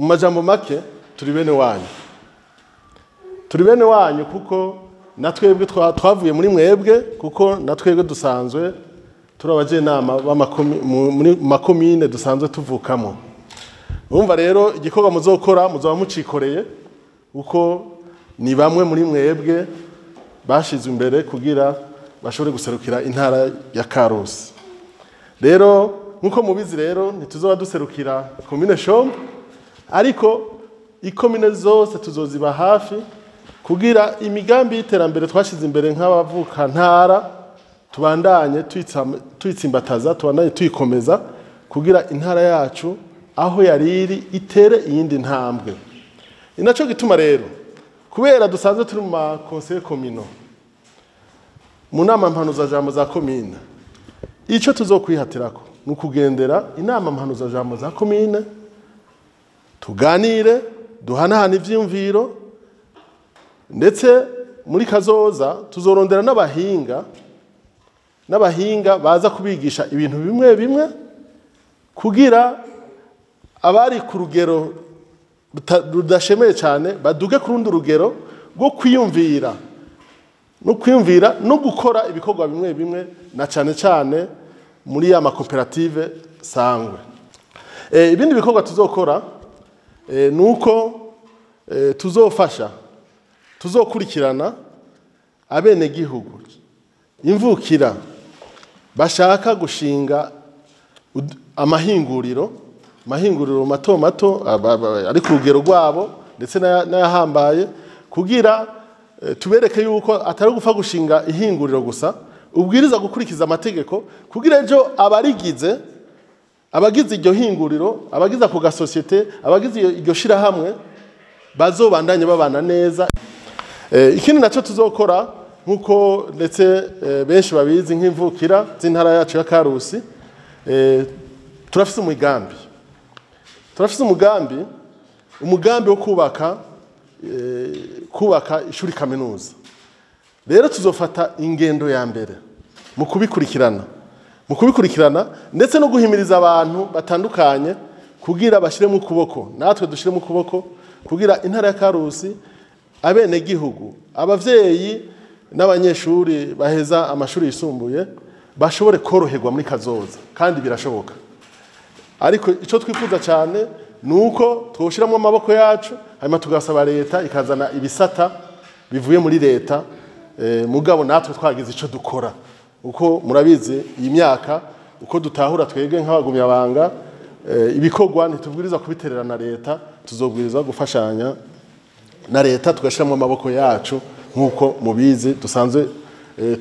Mu majambo make, turi bene wanyu, turi bene wanyu, kuko na twebwe twavuye muri mwebwe, kuko na twebwe dusanzwe turi abajenama muri makomine dusanzwe tuvukamo. Urumva rero, igikorwa muzokora muzoba mucikoreye, kuko ni bamwe muri mwebwe bashizwe imbere kugira bashobore guserukira intara ya Karusi. Rero nkuko mubizi rero, ntituzoba duserukira komine Shombo, ariko ikomine zose tuzoziba hafi kugira imigambi y'iterambere twashize imbere nk'abavuka ntara tubandanye tuyitsimbataza, tubandanye tuyikomeza, kugira intara yacu aho yari iri itere iyindi ntambwe. Ni naco gituma rero, kubera dusanzwe turi mu ma conseils communaux, mu nama mpanuzajambo za komine, ico tuzokwihatirako ni ukugendera inama mpanuzajambo za komine, tuganire, duhanahane ivyiyumviro. Ndetse muri kazoza tuzorondera n'abahinga baza kubigisha ibintu bimwe bimwe, kugira abari ku rugero rudashemeye cyane baduge ku rundi rugero rwo kwiyumvira no kwiyumvira no gukora ibikorwa bimwe bimwe, na cyane cyane muri ya makoperative sangwe. Ibindi bikorwa tuzokora nuko tuzofasha, tuzokurikirana abenegihugu imvukira bashaka gushinga amahinguriro mato mato ari ku rugero rwabo, ndetse n'ayahambaye, kugira tubereke yuko atari gupfa gushinga ihinguriro gusa, ubwiriza gukurikiza amategeko, kugira ejo abarigize, abagize iryo hinguriro, abagize ako gasosiyete, abagize iryo shirahamwe bazobandanye babana neza. Ikindi nacyo tuzokora, nkuko ndetse benshi babizi nk'imvukira z'intara yacu ya Karusi, turafise umugambi wo kubaka ishuri kaminuza. Rero tuzofata ingendo ya mbere mu kubikurikirana, ndetse no guhimiriza abantu batandukanye kugira bashiremo ukuboko, natwe dushiremo ukuboko, kugira intara ya Karusi, abenegihugu, abavyeyi n'abanyeshuri baheza amashuri yisumbuye bashobore koroherwa muri kazoza. Kandi birashoboka, ariko icyo twifuza cyane ni uko twoshyiramo amaboko yacu, hanyuma tugasaba leta ikazana ibisata bivuye muri leta, mugabo natwe twagize icyo dukora. Uko murabizi, iyi myaka uko dutahura twebwe nk'abagumyabanga, ibikorwa ntitubwiriza kubiterera na leta, tuzobwiriza gufashanya na leta, tugashyiramo amaboko yacu nk'uko mubizi dusanzwe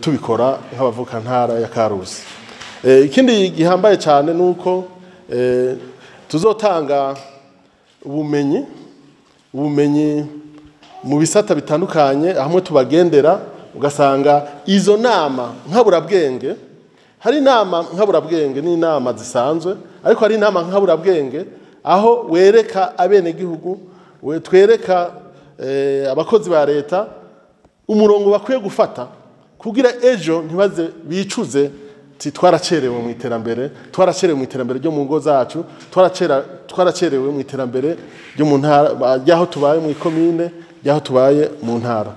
tubikora nk'abavukantara ya Karusi. Ikindi gihambaye cyane ni uko tuzotanga ubumenyi mu bisata bitandukanye, hamwe tubagendera ugasanga izo nama nkaburabwenge. Hari inama nkaburabwenge n'inama zisanzwe, ariko hari inama nkaburabwenge aho wereka abenegihugu, we twereka abakozi ba leta umurongo bakwiye gufata kugira ejo ntibaze bicuze ti twaracerewe mu iterambere, twaracerewe mu iterambere ryo mu ngo zacu, twaracerewe mu iterambere ryo mu ntara, ry'aho tubaye mu ikomine, ry'aho tubaye mu ntara.